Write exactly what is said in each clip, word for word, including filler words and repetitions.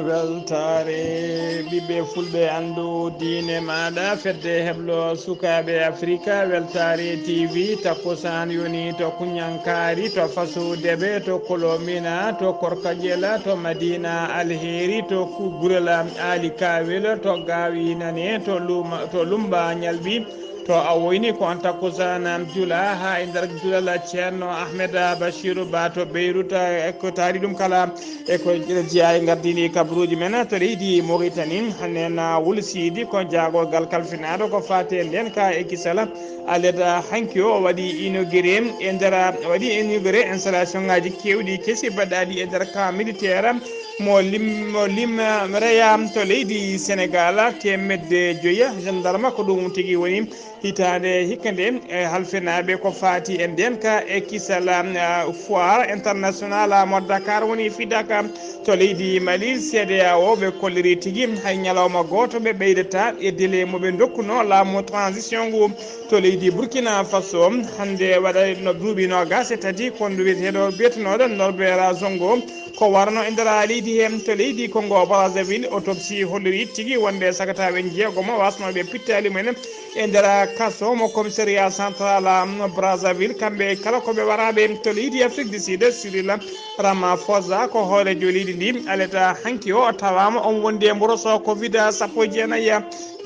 Weltaare ɓiɓɓe fulɓe, anndu diine maaɗa, fedde heblo sukaaɓe Afrika, Weltaare T V, takkusaan yoni to Kuñankaari, to Fasu Debe, to Kolomina, to Korkajela, to Madina Alheri, to Ku-, Gurela Ali Kawel, to Gaawi Nane, to Luma, to Lumba Ñalɓi, to Awoyni, ko on takkusaan jula haa e nder julal Ceerno Ahmed Bashiru Ba to Beirut, e ko taari ɗum kala. E ko jeyaa e gardini kabaruuji men to leydi Mauritanie, hannde na wulsiidi ko jaagorgal kalfinaaɗo ko faati e ndeen ka e kisal. Aleda hanki o waɗi inauguré e nder, waɗi inauguré installation ngaji keewɗi kesi baɗɗaaɗi e nder ka militaire mo lim-, mo limreya to leydi Sénégal, teemedde joya gendarme ko ɗum tigi woni. Hitaande hikka nde, e halfinaaɓe ko faati e ndeen ka e kisal, ah, foire international mo Dakar woni fidaka to leydi Mali, C D A O, ɓe kolliri tigi hay ñalawma gooto ɓe ɓeydata e délai mo ɓe ndokkuno laamu transition ngu to leydi Burkina Faso. Hannde waɗa no duuɓi noogaas e tati, kondu wiyeteeɗo biyetenooɗo Norbert Zongo ko warno e nder leydi he to leydi Congo Brazzaville. Autopsie holliri tigi wonde sakataaɓe jeegomo wasnooɓe pittaali mumen e nder kaso mo commissariat central, um, Brazzaville. Kamɓe kala ko ɓe waraaɓe to leydi Afrique du Sud. Cyril Ramaphosa ko hooreejo leydi ndi, aleta hanki o tawaama on wondi e mboroso covid sappo e jeenayi.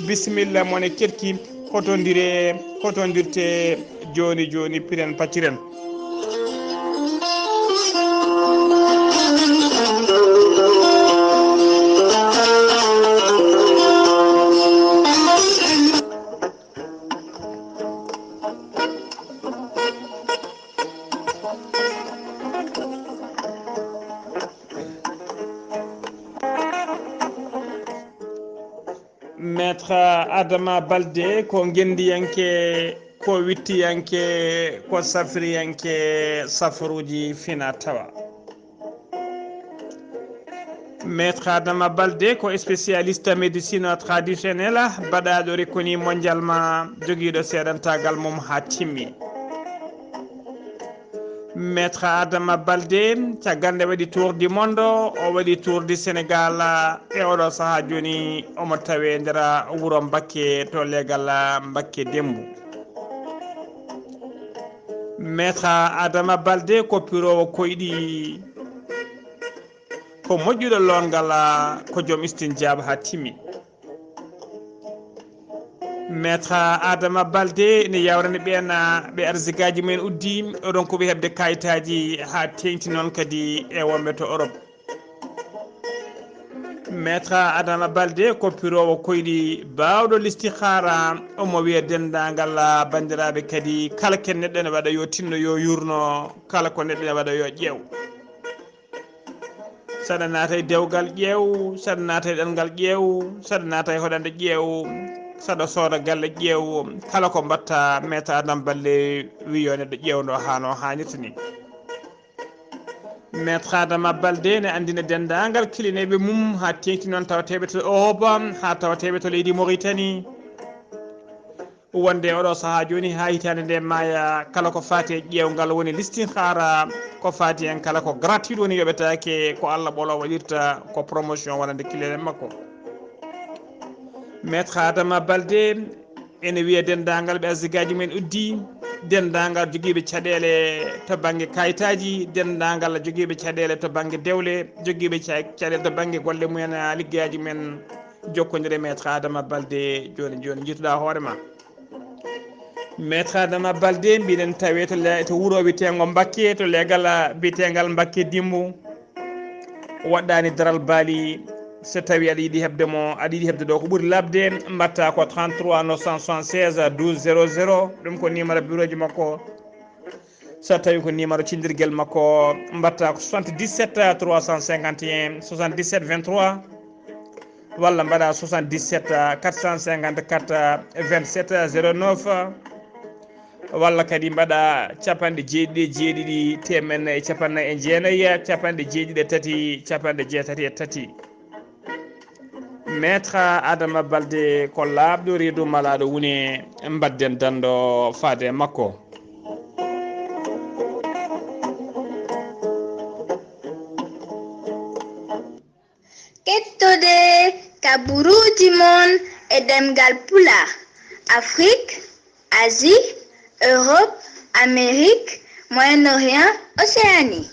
Bisimilla mone ketki, hotondire, hotondirte jooni jooni, piren pacciren. Maître Adama Balde ko ngenndiyanke, ko wittiyanke, ko safriyanke safaruuji fina tawa. Maître Adama Balde ko spécialiste médecine traditionnelle, baɗaaɗo reconnu mondialement, jogiiɗo seedantaagal mum haa timmi. Maître Adama Balde, caggal nde waɗi tour du monde, o waɗi tour du Sénégal, e oɗo sahaa jooni omo tawe nder wuro Mbakke to leegal Mbakke Dembu. Maître Adama Balde ko piroowo koyɗi, ko moƴƴuɗo loongal, ko joom istinjaaba haa timmi. Maître Adama Balde ene yawrani ɓeen, ɓe arsigaaji mumen uddi, ronkuɓe heɓde kayitaaji haa teeŋti noon kadi e wonɓe to Europe. Maître Adama Balde ko piroowo koyɗi, baawɗo listihaara, omo wiya denndaangal banndiraaɓe kadi, kala ken neɗɗo ene waɗa yo tinno, yo yuurno kala ko neɗɗo ene waɗa yo ƴeew. Saɗa naata e dewgal ƴeew, saɗa naata e ɗanngal ƴeew, saɗa naata e hoɗande ƴeew, saɗa sooda galle ƴeew, kala ko mbatta, Maître Adama Balde wiyo neɗɗo ƴeewndo haa no haanirta ni. Maître Adama Balde ne anndina denndaangal kilineeɓe mum, haa teeŋti noon tawateeɓe to Europe, haa tawateeɓe to leydi Mauritanie. Wonde oɗo sahaa jooni haa hitaande nde maaya, kala ko faati e ƴeewngal woni listinhaara, ko faati heen kala ko gratuit woni yoɓetaake, ko Allah ɓolo waɗirta, ko promotion wonande client makko. Maître Adama Balde ene wiya denndaangal ɓe arsigaaji mumen uddi, denndaangal jogiiɓe caɗeele to bannge kayitaaji, denndaangal jogiiɓe caɗeele to bannge dewle, jogiiɓe ca-, caɗeele to bannge golle mumen, liggeyaaji mumen. Jokkondire Maître Adama Balde jooni jooni, njiituɗaa hoore ma. Maître Adama Balde, mbiɗen tawe to le-, to wuro wiyeteengo Mbakke, to leegal, ah, biyeteengal Mbakke Dimbu. Waɗɗaani daral baali, so tawi aɗa yiɗi heɓde mo, aɗa yiɗi heɓde ɗo ko ɓuri laaɓde, mbaɗta ko trente-trois neuf cent soixante-seize douze zéro zéro, ɗum ko numéro bureau ji makko. So tawi ko numéro cindirgel makko, mbaɗta ko soixante-dix-sept trois cent cinquante et un soixante-dix-sept vingt-trois, walla mbaɗa soixante-dix-sept quatre cent cinquante-quatre vingt-sept zéro neuf, walla kadi mbaɗa capanɗe jeeɗiɗi e jeeɗiɗi, teemeɗɗe nayi e capanɗe nayi e jeenayi, capanɗe jeeɗiɗi e tati, capanɗe jeetati e tati. Maître Adama Balde ko laaɓɗo reedu malaaɗo wune, mbaɗden danndo faade e makko. Ƴettude kabaruuji mon e ɗemngal Pulaar, Afrik, Asie, Europe, Amérique, Moyen-Orient, Océanie.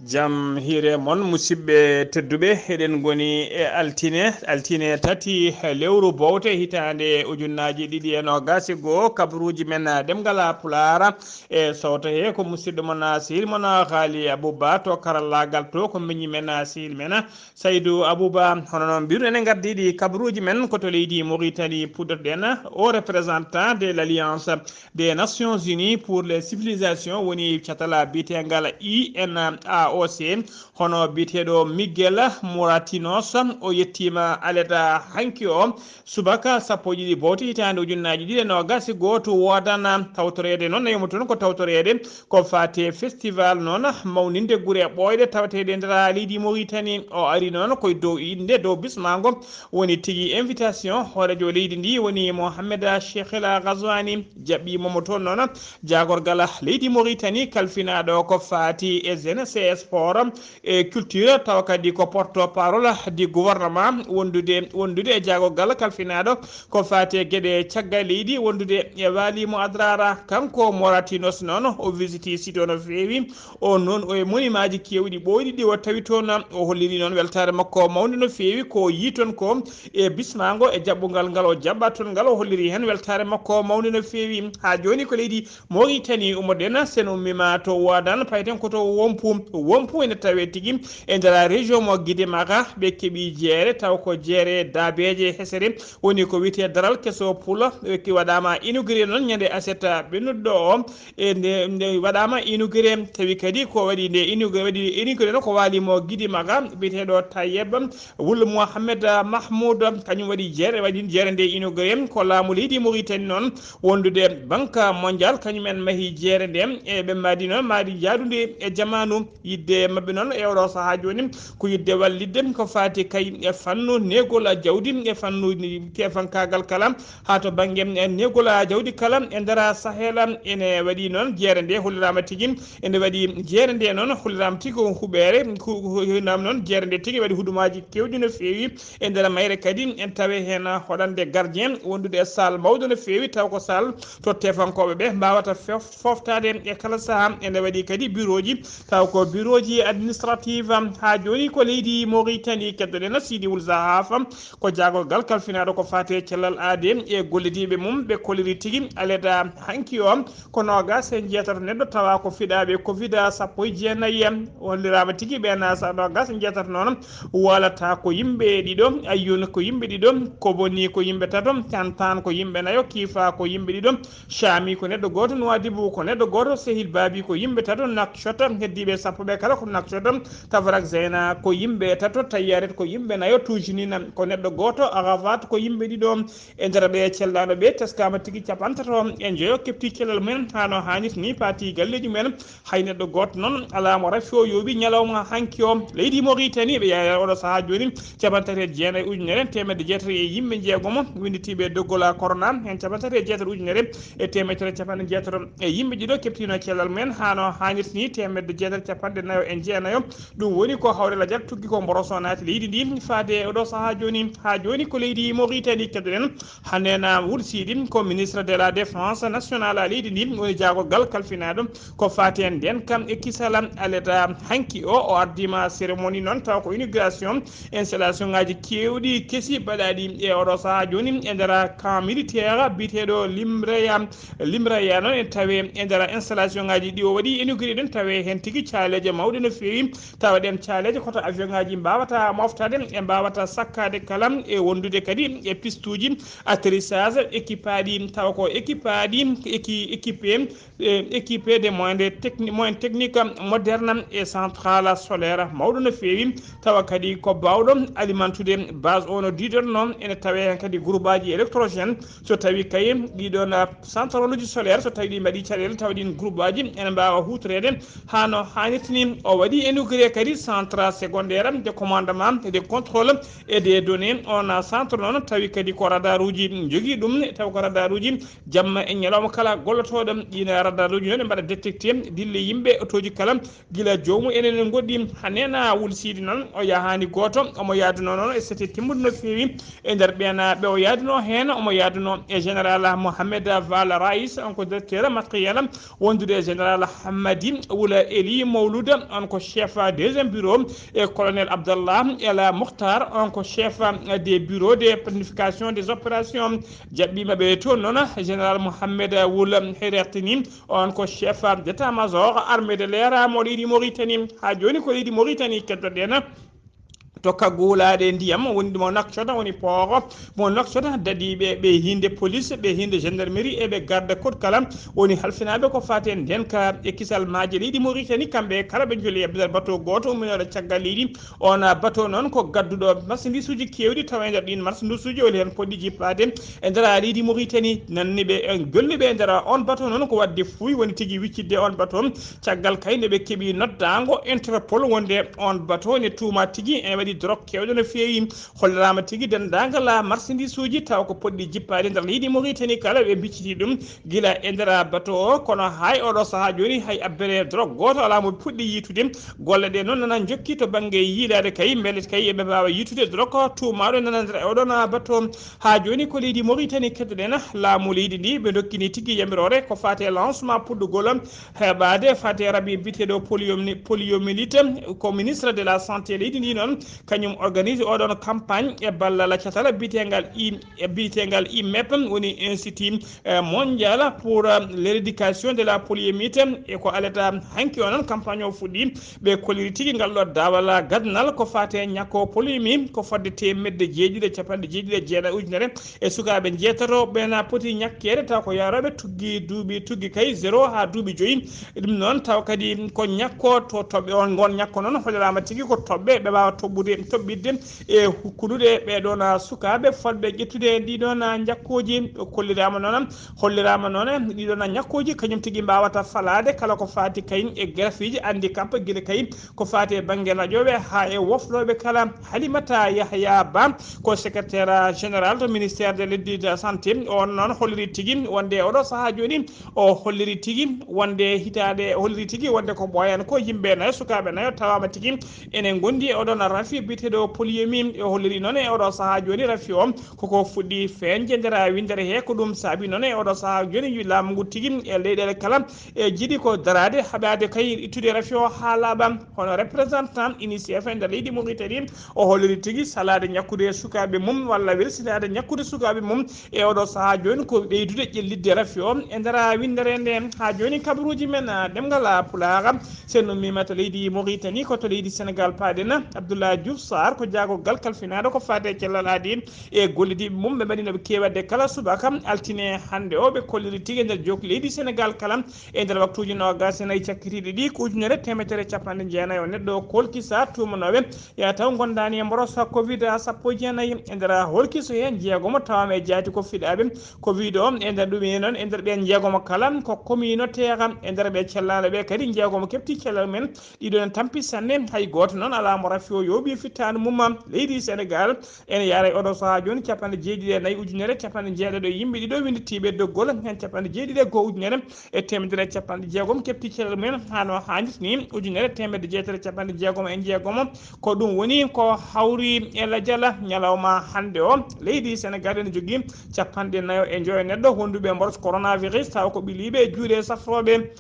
Jam hiire mon, musidɓe tedduɓe. Eɗen ngoni e altine, altine tati lewru bowte hitaande ujunnaaji ɗiɗi e noogaas e goo. Kabaruuji men ɗemngal Pulaar e sowto he ko musidɗo mon, sehil mon Haali Abuba to karallaagal to, ko mbeñi men, sehil men Saydou Abouba. Hono noon mbiruɗen, en ngardiiɗi kabaruuji men ko to leydi Mauritanie puɗɗotoɗen. O représentant de l'Alliance des Nations Unies pour les civilisations woni catal biyeteengal I N A O C, hono biyeteeɗo Miguel Moratinos, o yettiima alet hanki o subaka sappo e ɗiɗi bowte hitaande ujunnaaji ɗiɗi e noogaas e gooto. Woodana tawtoreede noon, nawi mo toon ko tawtoreede ko faati e festival noon mawninde gure ɓooyɗe tawateeɗe e nder leydi Mauritanie. O ari noon koye dow innde, dow bismaango woni tigi invitation hooreejo leydi ndi woni Mohamed Cheikhel Ghazouani, jaɓɓiimo mo toon noon jaagorgal leydi Mauritanie kalfinaaɗo ko faati e jeunesse, sport e culture, tawa kadi ko porte-parole du gouvernement wondude, wondude e jaagorgal kalfinaaɗo ko faati e geɗe caggal leydi wondude e Waly Mo Adrara. Kanko Moratinos noon o visiti site o no feewi. O noon o e monimaaji keewɗi ɓooyɗi ɗi o tawi toon. O holliri noon weltaare makko mawnde no feewi ko o yii toon ko e bismaango e jaɓɓungal ngal o jaɓɓa toon ngal. O holliri heen weltaare makko mawnde no feewi. Haa jooni ko leydi Mauritanie ummoɗen, sen ummiima to Waadaan, payten ko to Wompu. Wompu ene tawee tigi e nder région mo Gidimara. Ɓe keɓi jeere, taw ko jeere daabeeje hesere, woni ko wiyetee daral keso pula. Ɓe ki waɗaama inauguré noon ñande aset ɓennuɗo o. E nde, nde waɗaama inauguré, tawi kadi ko waɗi nde inauguré, waɗi inauguré noon ko Waali mo Gidimara, biyeteeɗo Tayeb Wul Mohamed Mahmoud, kañum waɗi jeere, waɗi jeere nde inauguré. Ko laamu leydi Mauritanie noon wondude Banque Mondiale, kañum en mahi jeere nde. E ɓe mbaadi noon maadi jaadundi e jamaanu. Yidde maɓɓe noon e oɗo sahaa jooni ko yidde wallitde ko faati kay e fannu neegol jawdi e fannu tefankaagal kala, haa to bannge neegol jawdi kala e nder Sahel. Ene waɗi noon jeere nde holliraama tigi, ene waɗi jeere nde noon holliraama tigi ko huɓeere, hu-, hu-, holliraama noon jeere nde tigi waɗi hudumaaji keewɗi no feewi. E nder mayre kadi en tawe heen hoɗande gardien wondude e salle mawɗo no feewi, taw ko salle to tefankooɓe ɓe mbaawata fof-, foftaade e kala sahaa. Ene waɗi kadi bureauji, taw ko bureauji administrative. Haa jooni ko leydi Mauritanie, keddoɗen Sidi Wul Zahaf, ko jaagorgal kalfinaaɗo ko faati e cellal aade e gollidiiɓe mum. Ɓe kolliri tigi aleda hanki o ko noogaas e jeetato neɗɗo tawa ko fiɗaaɓe covid sappo e jeenayi. Holliraama tigi ɓeen sa noogaas e jeetato noon waalata ko yimɓe ɗiɗo, Ayyun ko yimɓe ɗiɗo, Koboni ko yimɓe tato, Tantan ko yimɓe nayo, Kifa ko yimɓe ɗiɗo, Shami ko neɗɗo gooto, Nuwadibu ko neɗɗo gooto, Sehil Babi ko yimɓe tato, Nakshot heddiiɓe sappo ɓe kala ko Nakshot, Tafrak Zeyna ko yimɓe tato, Tayyaret ko yimɓe nayo, Tujnina ko neɗɗo gooto, Agavat ko yimɓe ɗiɗo. E nder ɓe cellaaɗo ɓe teskaama tigi capantato e njoyo kepti cellal mumen haa no haanirta ni, paati galleeji mumen. Hay neɗɗo gooto noon alaa mo rafi o yooɓi ñalawma hanki o. Leydi Mauritanie ɓe yaaya oɗo sahaa jooni capantati e jeenayi ujunere teemedde jeetati e yimɓe jeegomo winnditiiɓe doggol corona, heen capantati e jeetati ujunere e teemedere capanɗe jeetato e yimɓe ɗiɗo keptiino cellal mumen haa no haanirta ni, teemedde jeetati capanɗe nayo e jeenayo. Ɗum woni ko hawre lajal tuggi ko mboroso naati leydi ndi faade e oɗo sahaa jooni. Haa jooni ko leydi Mauritanie keddoɗen. Hannde na wursiiɗi ko ministre de la défense nationale a leydi ndi woni jaagorgal kalfinaaɗo ko faati e ndenkam e kisal aleta hanki o. O ardiima cérémonie noon taw ko inauguration installation ngaji keewɗi kesi baɗaaɗi e oɗo sahaa jooni e nder camp militaire biyeteeɗo Limreya. Limreya noon en tawe e nder installation ngaji ɗi o waɗi inauguré ɗen, tawe heen tigi caaleeje mawɗe no feewi. Tawa ɗen caaleeje koto avion ngaji mbawata moftade, e mbawata sakkade kala, e wondude kadi e pistuji atterrissage équipaaɗi, tawa ko équipaaɗi équi-, équipé, e équipé de moyens de techni-, moyens techniques modernes e centrale solaire mawɗo no feewi. Tawa kadi ko bawɗo alimentude base o no diidotonoo. Ene tawe heen kadi groupe aji électrogène, so tawi kay ɗiɗon, ah, centrale uji solaire, so tawi ɗi mbaɗi caɗeele, tawa ɗin groupe aji ene mbawa huutoreede haa no haanirta ni. O waɗi inauguré kadi centre secondaire de commandement, de contrôle et des données. On centre noon tawi kadi ko radaruji jogii ɗum, taw ko radaruji jamma e ñalawma kala gollotooɗo. Ɗiin radaruji noon ɓe mbaɗa détecté dille yimɓe, otooji kala, gila joomum enen en ngoɗɗi. Hanena Wul Siidi noon, o yahaani gooto, omo yaaduno noon e sete timmude no feewi. E nder ɓeen ɓe o yaaduno heen, omo yaaduno e général Mohamed Val Rais, on ko directeur matériel, wondude e général Hammadi Wula Eli Mawluda, on ko chef deuxième bureau, e colonel Abdallah El Mokhtar, on ko chef des bureaux de planification des opérations. Jaɓɓiima ɓe toon noon général Mohamed Wul Heretini, on ko chef d'état-major armée de l'air mo leydi Mauritanie. Haa jooni ko leydi Mauritanie keddoɗen. Tokka guulaade ndiyam, woni mo Nouakchott, woni port mo Nouakchott, dadiiɓe ɓe hinde police, ɓe hinde gendarmerie, e ɓe garde code kala, woni halfinaaɓe ko faati e ndeenka e kisal maaje leydi Mauritanie. Kamɓe kala ɓe njoli e nder bateau gooto umminooɗo caggal leydi. On bateau noon ko gadduɗo marchandise uji keewɗi, tawa e nder ɗiin marchandise uji woni heen poɗɗi jippaade e nder leydi Mauritanie. Nanni ɓe, en jolni ɓe e nder on bateau noon ko waɗde fuuy, woni tigi wiccidde on bateau. Caggal kay nde ɓe keɓi noddaango Interpol wonde on bateau ne tuuma tigi ene waɗi drogue keewɗo no feewi. Holliraama tigi denndaangal marchandise uji tawa ko poɗɗi jippaade nder leydi Mauritanie kala, ɓe mbicciti ɗum gila e nder bateau o, kono hay oɗo sahaa jooni hay abbere drogue gooto alaa mo puɗɗi yiitude. Golle ɗe noon nana njokki to bannge yiilaade kay, mbele kay eɓe mbaawa yiitude drogue tuumaaɗo nana nder e oɗon bateau. Haa jooni ko leydi Mauritanie keddoɗen, laamu leydi ndi ɓe ndokkini tigi yamiroore ko faati e lancement puɗɗugol heɓaade faati e rabi biyeteeɗo poliomni-, poliomyélite. Ko ministre de la santé leydi ndi noon, kañum organise oɗon campagne e ballal catal biyeteegal I-, e biyeteegal I M E P, woni Institut, eh, Mondial pour, eh, l'Éradication de la Poliomyélite. E ko alata hanki o noon campagne o fuɗɗi, ɓe kolliri tigi ngal ɗo daawal gadnal ko faati e ñakko poliomyélite, ko fodde teemedde jeeɗiɗi e capanɗe jeeɗiɗi e jeenayi ujunere e sukaaɓe njeetato ɓe na poti ñakkeede, taw ko yaarooɓe tuggi duuɓi tuggi kay zéro haa duuɓi joyi. Ɗum noon taw kadi ko ñakko to toɓɓe on, ngon ñakko noon holliraama tigi ko toɓɓe ɓe mbaawa toɓɓude, toɓɓitde e hukkudude ɓee ɗoon sukaaɓe fodɓe ƴettude ɗii ɗoon ñakkooji. Kolliraama noon, holliraama noon ɗii ɗoon ñakkooji kañum tigi mbaawata falaade kala ko faati kay e graffiiji handicap gila kay ko faati e bannge laƴooɓe haa e woflooɓe kala. Halimata Yahya Ba ko secrétaire général to ministère de l'Éducation et de la Santé. On noon holliri tigi wonde oɗo sahaa jooni, o holliri tigi wonde hitaande, holliri tigi wonde ko ɓooyan ko yimɓe nayo, sukaaɓe nayo tawaama tigi ene ngondi e oɗon rafi biyeteeɗo poliomyélite. O holliri noon e oɗo sahaa jooni rafi o koko fuɗɗi feeñde nder winndere he, ko ɗum saabi noon e oɗo sahaa jooni wi laamu ngu tigi e leyɗeele kala e jiɗi ko daraade, haɓaade kay ittude rafi o haa laaɓa. Hono représentant UNICEF e nder leydi Mauritanie, o holliri tigi salaade ñakkude sukaaɓe mum walla welsinaade ñakkude sukaaɓe mum e oɗo sahaa jooni ko ɓeydude ƴellitde rafi o e nder winndere nde. Haa jooni kabaruuji men, ah, ɗemngal, ah, Pulaar, so en ummiima to leydi Mauritanie, ko to leydi Sénégal paaɗen. Abdoulaye Diouf Sarr ko jaagorgal kalfinaaɗo ko faati e cellal aadi e gollidiiɓe mum, ɓe mbaɗi no ɓe keewi waɗde kala subaka altine hannde o. Ɓe kolliri tigi e nder jook leydi Sénégal kala, e nder waktuuji noogaas e nayi cakkitiiɗi ɗi, ko ujunere teemedere e capanɗe jeenayi o neɗɗo kolkisa tuumanooɓe ya taw ngondaani e mboros covid sappo e jeenayi. E nder holkiso heen jeegomo tawaama e jaati ko fiɗaaɓe covid o. E nder ɗum e noon, e nder ɓeen jeegomo kala ko communautaire. E nder ɓe cellaaɗo ɓe kadi jeegomo keɓti cellal mum. Ɗiɗo ne tampi sanne, hay gooto noon alaa mo rafi o yooɓi fittaandu mum. Leydi Sénégal ene yaara e oɗo sahaa jooni capanɗe jeeɗiɗi e nayi ujunere capanɗe jeeɗiɗi e yimɓe ɗiɗo winnditiiɓe doggol, heen capanɗe jeeɗiɗi e goho ujunere e teemedere e capanɗe jeegom keɓti cellal mum. Haa no haanirta ni, ujunere teemedde jeetati e capanɗe jeegom e jeegom. Ko ɗum woni ko hawri e lajal ñalawma hannde o. Leydi Sénégal ene jogii capanɗe nayo e joyo neɗɗo wonduɓe e mboros coronavirus, tawa ko ɓiliiɓe e juuɗe safrooɓe.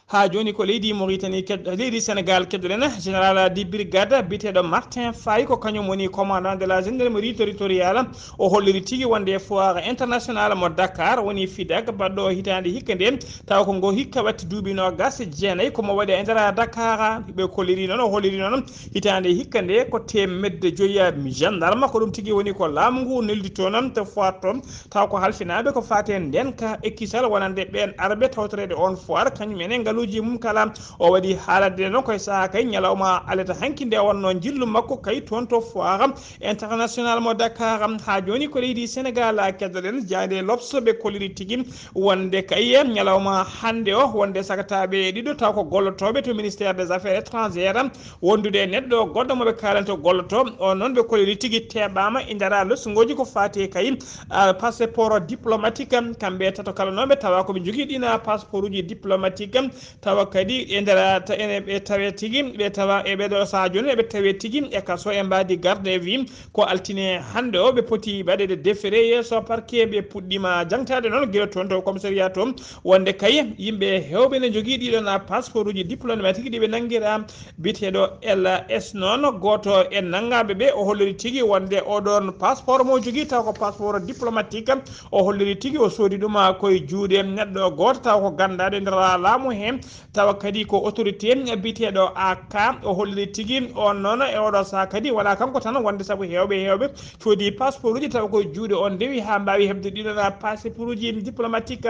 Haa jooni ko leydi Mauritanie ked-, leydi Sénégal keddoɗen, général de brigade biyeteeɗo Martin Faye, ko kañum woni commandant de la gendarmerie territoriale. O holliri tigi wonde foire international mo Dakar woni fidag baɗɗo hitaande hikka nde, tawa ko ngo hikka watti duuɓi noogaas e jeenayi, ko mo waɗi e nder Dakar. Ɓe kolliri noon, o holliri noon hitaande hikka nde ko teemedde joyi gendarme, ko ɗum tigi woni ko laamu ngu nelditoo noon to foire to. Taw ko halfinaaɓe ko faati e ndeenka e kisal wonande ɓeen arɓe tawtoreede oon foire, kañum en e ngal uji mum kala. O waɗi haalande noon koye sahaa kay ñalawma alata hanki nde wonno njillu makko kay toon to foire international mo Dakar. Haa jooni ko leydi Sénégal keddoɗen jaade L'Obs ɓe kolliri tigi wonde kay ñalawma hannde o wonde sagataaɓe ɗiɗo taw ko gollotooɓe to ministère des affaires étrangères wondude e neɗɗo goɗɗo mo ɓe kaalanto golloto. O noon ɓe kolliri tigi teɓaama e ndara losngooji ko faati kay ah, passeport diplomatique. Kamɓe tato kala noon ɓe tawa ko ɓe njogii ɗina passeport uji diplomatique. Tawa kadi e nder ta- ene ɓe tawe tigi ɓe tawa e ɓeɗo saha jooni eɓe tawe tigi e kaso e mbaadi garde e wi ko altine hannde o ɓe poti waɗede déféré yeeso parquet. Ɓe puɗɗima jangtade noon gila toon to commissariat to wonde kay yimɓe hewɓe ne jogii ɗiɗon passeport uji diplomatique ɗi ɓe nanngira. Biyeteeɗo L S noon gooto e nanngaaɓe ɓe o holliri tigi wonde oɗon passeport mo jogii taw ko passeport diplomatique. O holliri tigi o soodi ɗum koye juuɗe neɗɗo gooto taw ko ganndaɗo e nder laamu he tawa kadi ko autorité biyeteeɗo A K. O holliri tigi on noon e oɗo saha kadi wona kanko tan wonde sabu hewɓe hewɓe coodi passeport uji tawa koye juuɗe on ndewi haa mbawi heɓde ɗiɗon passeport uji diplomatique.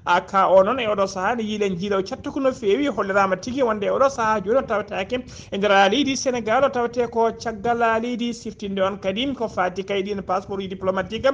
A K o noon e oɗo saha ne yiilen jiilaw cattuko no feewi hollirama tigi wonde e oɗo saha jooni o tawetake e nder leydi Sénégal o tawete ko caggal leydi siftinde on kadi ko faati kay ɗin passeport uji diplomatique.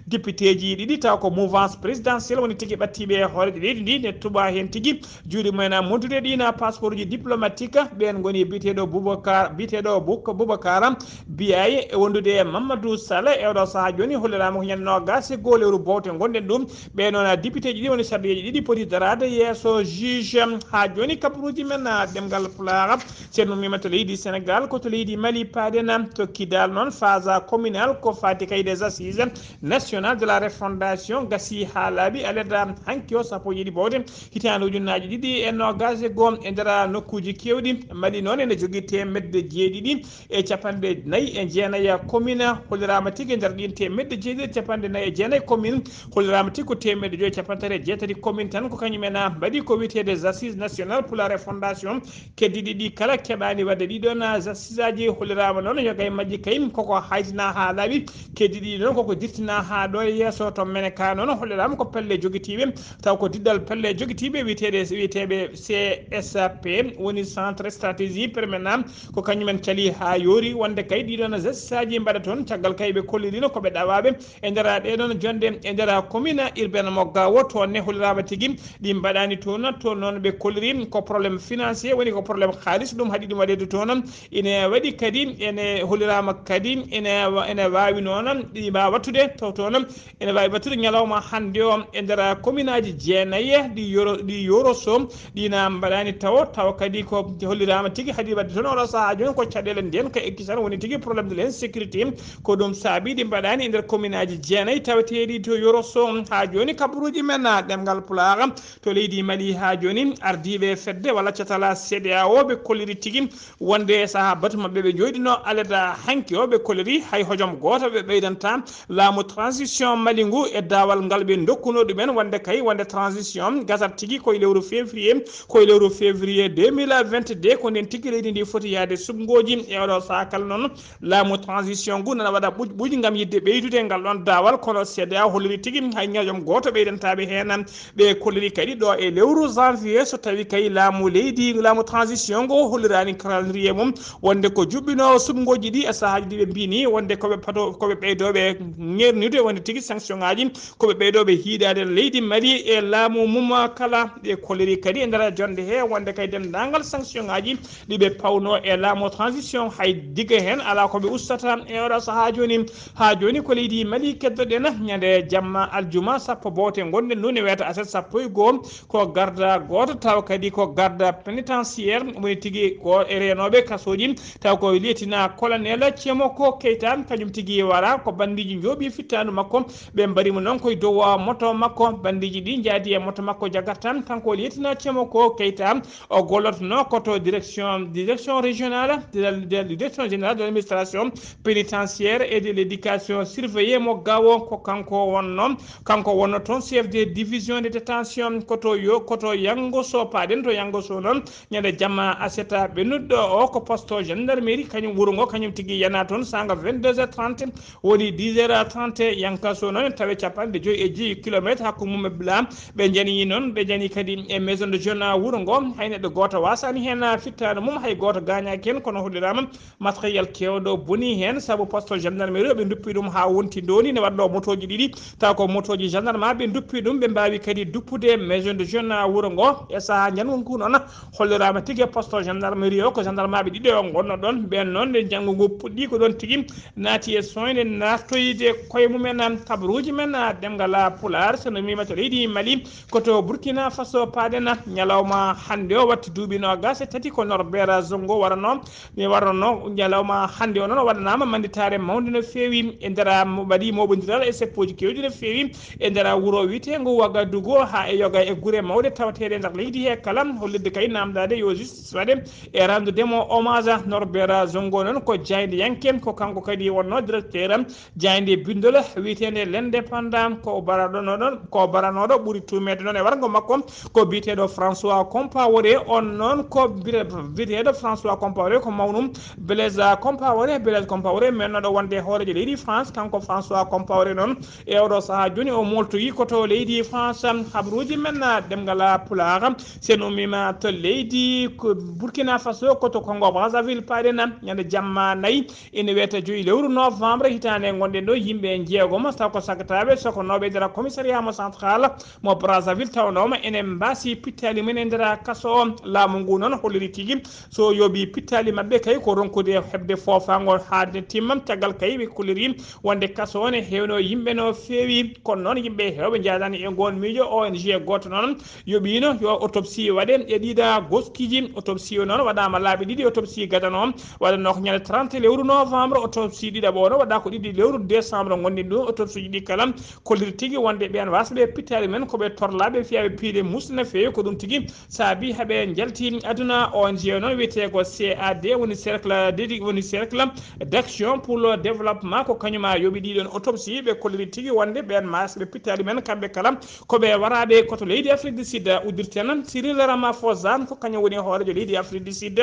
Député ji ɗiɗi taw ko mouvance présidentielle woni tigi ɓattiɓe e hooreejo leydi ndi ne tuɓa heen tigi juuɗe mumen e montude ɗina passeport uji diplomatique. Ɓeen ngoni biyeteeɗo Boubacar biyeteeɗo Bouk- Boubacar Biaye e wondude e Mamadou Sall e oɗo saha jooni holliraama ko ñande noogaas e goo lewru bowte ngonɗen ɗum. Ɓe noon député ji ɗi woni sarɗiyeeji ɗiɗi poti daraade yeeso juge. Haa jooni kabaruuji men ɗemngal Pulaar. Ceerno Mimata leydi Sénégal ko to leydi Mali paaɗen to Kidal noon phase communal ko faati kay des assises nationales de la refondation gasi haa laaɓi aleda hanki o sappo e ɗiɗi bowte hitaande ujunnaaji ɗiɗi e noogaas e goo e nder nokkuuji keewɗi. Mali noon ene jogii teemedde jeeɗiɗi e capanɗe nayi e jeenayi commune. Holliraama tigi e nder ɗiin teemedde jeeɗiɗi e capanɗe nayi e jeenayi commune holliraama tigi ko teemedde joyi e capanɗe tati e jeetati commune tan ko kañum en mbaɗi ko wiyetee des assises nationales pour la refondation. Keddiiɗi ɗi kala keɓaani waɗde ɗiɗon assises aji holliraama noon yoga e majji kay koko haytina haa laaɓi. Keddiiɗi noon koko dirtina haa ɗo e yeeso to mene ka noon holliraama ko pelle jogitiiɓe taw ko diɗɗal pelle jogitiiɓe wiyeteeɗe wiyeteeɓe C S P woni centre stratégie permanent. Ko kañum en cali haa yoori wonde kay ɗiɗon assises aji mbaɗa toon caggal kay ɓe kollirino ko ɓe ɗawaɓe e nder ɗeɗon jonde e nder commune urbaine mo Gao. Toon ne holliraama tigi ɗi mbaɗaani toon. Toon noon ɓe kolliri ko problème financier woni ko problème haalis ɗum haɗi ɗum waɗeede toon. Ine waɗi kadi ene holliraama kadi ene wa- ene waawi noon ɗi mbaawa wattude taw toon ene waawi wattude ñalawma hannde o e nder commune aji jeenayi ɗi yoro ɗi yoroso ɗina mbaɗaani taw taw kadi ko holliraama tigi haɗi waɗde toon oɗo sahaa jooni ko caɗeele nden ka ekkisan woni tigi problème de l'insécurité. Ko ɗum saabi ɗi mbaɗaani e nder commune aji jeenayi taweteeɗi to yoroso. Haa jooni kabaruuji men ɗemngal Pulaar to leydi Mali haa jooni ardiiɓe fedde walla catala C D A O ɓe kolliri tigi wonde e sahaa batu maɓɓe ɓe jooɗino alada hanki o ɓe kolliri hay hojom gooto ɓe ɓeydanta laamu transition Mali ngu e daawal ngal ɓe ndokkuno ɗumen wonde kay wonde transition gasat tigi koye lewru février koye lewru février deux mille vingt-deux ko nden tigi leydi ndi foti yaade subngooji. E oɗo sahaa kala noon laamu transition ngu nana waɗa ɓuuj ɓuuj ngam yiɗde ɓeydude ngal ɗon daawal kono C D A O holliri tigi hay ñajom gooto ɓeydantaaɓe heen. Ɓe kolliri kadi ɗo e lewru janvier so tawi kay laamu leydi laamu transition ngo holliraani calendrier mum wonde ko juɓɓinoowo subngooji ɗi e sahaaji ɗi ɓe mbini wonde koɓe pato koɓe ɓeydooɓe ŋernude wonde tigi sanction ngaji koɓe ɓeydooɓe hiidaade leydi Mali e laamu mum kala. Ɓe kolliri kadi e nder jonde he wonde kay denndaangal sanction ngaji ɗi ɓe pawno e laamu transition hay diga heen alaa ko ɓe ustata e oɗo sahaa jooni. Haa jooni ko leydi Mali keddoɗen ñande jamma aljuma sappo bowte ngonɗen nune weta aset sappo e goo ko garda gooto taw kadi ko garda pénitentiaire woni tigi ko e reenooɓe kasooji taw ko lieutenant colonel Cemoko Keita kañum tigi wara ko bandiiji njooɓi fittaandu makko. Ɓe mbaɗi mo noon koye dow moto makko bandiiji ɗi njaadi e moto makko jagarta kanko lieutenant Cemoko Keita. O gollotono ko to direction direction régionale de la de la direction générale de l'administration pénitentiaire et de l'éducation surveillée mo Gao. Ko kanko wonno kanko wonno toon chef de division de détention koto yo koto Yangoso paaɗen to Yangoso noon ñande jamma aseta ɓennuɗo o ko poste gendarmerie kañum wuro ngo kañum tigi yana toon sanga vingt-deux heures trente woni dix heures trente. Yankaso noon tawe capanɗe joyi e joyi kilométre hakku mum e bila ɓe jani noon ɓe jani kadi e maison de Jona wuro ngo, hay neɗɗo gooto wasaani heen fittaandu mum, hay gooto gaañaaki heen, kono holliraama matériel keewɗo bonii heen, sabu poste gendarmerie o ɓe nduppi ɗum haa wonti ndooni, ne waɗnoo motooji ɗiɗi, taw ko motooji gendarme ɓe nduppi ɗum, ɓe mbaawi kadi duppude maison de jeune wuro ngo. E sahaa njanngu ngu noon, holliraama tigi e poste gendarmerie o ko gendarmeɓe ɗiɗo o ngonno ɗoon. Ɓeen noon, nde njanngu ngu puɗɗi ko ɗoon tigi naati e soyde, naatoyde koye mumen, kabruuji men, ɗemngal Pulaar, so no mbiima to leydi Mali, ko to Burkina Faso paaɗen. Ñalawma hannde o watti duuɓi noogaas e tati ko Norbert Zongo waranoo. Mi waranoo ñalawma hannde o noon o waɗanaama mannditaare mawnde no feewi e nder mo-, waɗi mooɓondiral e seppooji keewɗi no feewi e nder wuro wiyeteengo Wagadugu haa e yoga e gure mawɗe tawateeɗe nder leydi he kala, hollirde kay naamndaade yo justice waɗe e ranndude mo hommage. Norbert Zongo noon ko jaayndiyanke, ko kanko kadi wonnoo directeur jaaynde binndol wiyeteende L'Indépendant, ko baranooɗo noon, ko baranooɗo ɓuri tuumeede noon e warngo makko ko biyeteeɗo François Compaoré. On noon ko bire-, biyeteeɗo François Compaoré ko mawnum Blaise Compaoré, Blaise Compaoré mennooɗo wonde hooreejo leydi France, kanko François Compaoré noon e oɗo sahaa jooni o moltoyi ko to leydi France. Habruuji men, ah, ɗemngal Pulaar, sen ummiima to leydi ko Burkina Faso, ko to Congo Brazzaville paaɗen ñande jamma nayi, ene wiyata joyi lewru novembre hitaande ngonɗen ɗo, yimɓe jeegom taw ko sagataaɓe sokonooɓe e nder commissariat mo central mo Brazzaville tawnooma ene mbaasi pittaali mum e nder kaso o. Laamu ngu noon holliri tigi so yooɓi pittaali maɓɓe kay ko ronkude heɓde foofaango haa nde timma. Caggal kay ɓe kolliri wonde kaso o ne heewno yimɓe no feewi, kono noon yimɓe heewɓe njaadaani e ngoon miijo. O N G gooto noon yoɓiino yo autopsie waɗe e ɗiɗa goskiiji. Autopsie o noon waɗaama laabi ɗiɗi, autopsie gadano waɗanoo ko ñande trente lewru novembre, autopsie ɗiɗaɓo o noon waɗa ko ɗiɗi lewru décembre ngonɗen ɗum. Autopsie ji ɗi kala kolliri tigi wonde ɓeen waasɓe pittaali men ko ɓe torlaaɓe fiyaaɓe piide musde no feewi. Ko ɗum tigi saabi haɓe njalti aduna. O N G o noon wiyetee ko C A D, woni cercle dédi-, woni cercle d'action pour le développement, ko kañum a yoɓi ɗiɗon autopsie. Ɓe kolliri tigi wonde ɓeen waasɓe pittaali men kamɓe kala ko ɓe waraaɓe ko to leydi Afrique du Sud. Uddirten Cyril Ramaphosa, ko kañum woni hooreejo leydi Afrique du Sud,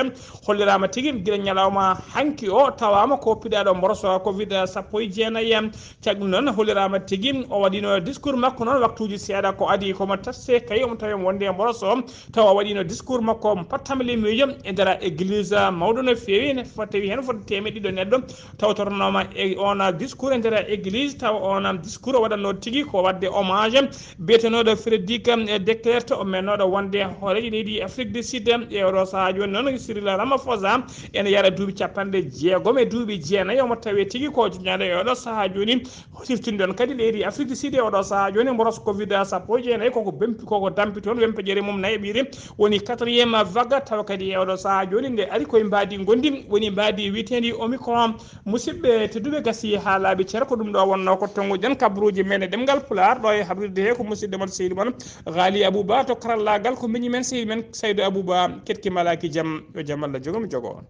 holliraama tigi gila ñalawma hanki o tawaama ko piɗaaɗo mboroso covid sappo e jeenayi. Caggal noon holliraama tigi o waɗino discours makko noon waktuuji seeɗa ko adii, komo tasse kay omo tawi omo wonde e mboroso o, tawa o waɗino discours makko pattamle miijo e nder église mawɗo no feewi, ne fo-, tawi heen foti teemeɗɗe ɗiɗo neɗɗo tawtornooma e oon discours e nder église, tawa oon discours o waɗatnoo tigi ko waɗde hommage biyetenooɗo Frédéric, eh, de Klerk, o mennooɗo wonde hooreejo leydi Afrique du Sud. E oɗo sahaa jooni noon Cyril Ramaphosa ene yara duuɓi capanɗe jeegom e duuɓi jeenayi, omo tawee tigi ko joñaaɗo e oɗo sahaa jooni. Siftinɗon kadi leydi Afrique du Sud e oɗo sahaa jooni mboros covid sappo e jeenayi koko bempi, koko dampi toon wempeƴere mum nayaɓiri, woni quatrième vague, tawa kadi e oɗo sahaa jooni nde ari koye mbaadi gondi, woni mbaadi wiyeteendi Omicron. Musidɓe tedduɓe, gasi haa laaɓi cer, ko ɗum ɗo wonnoo ko tonnguɗen kabaruuji men e ɗemngal Pulaar, ɗo e habrirde he ko musidɗo mon sehil mon Ghali Abouba, to karallaagal ko miñi men sehil men Saydou Abouba, ketki malaaki jam, yo jam Allah jogo mi jogo on.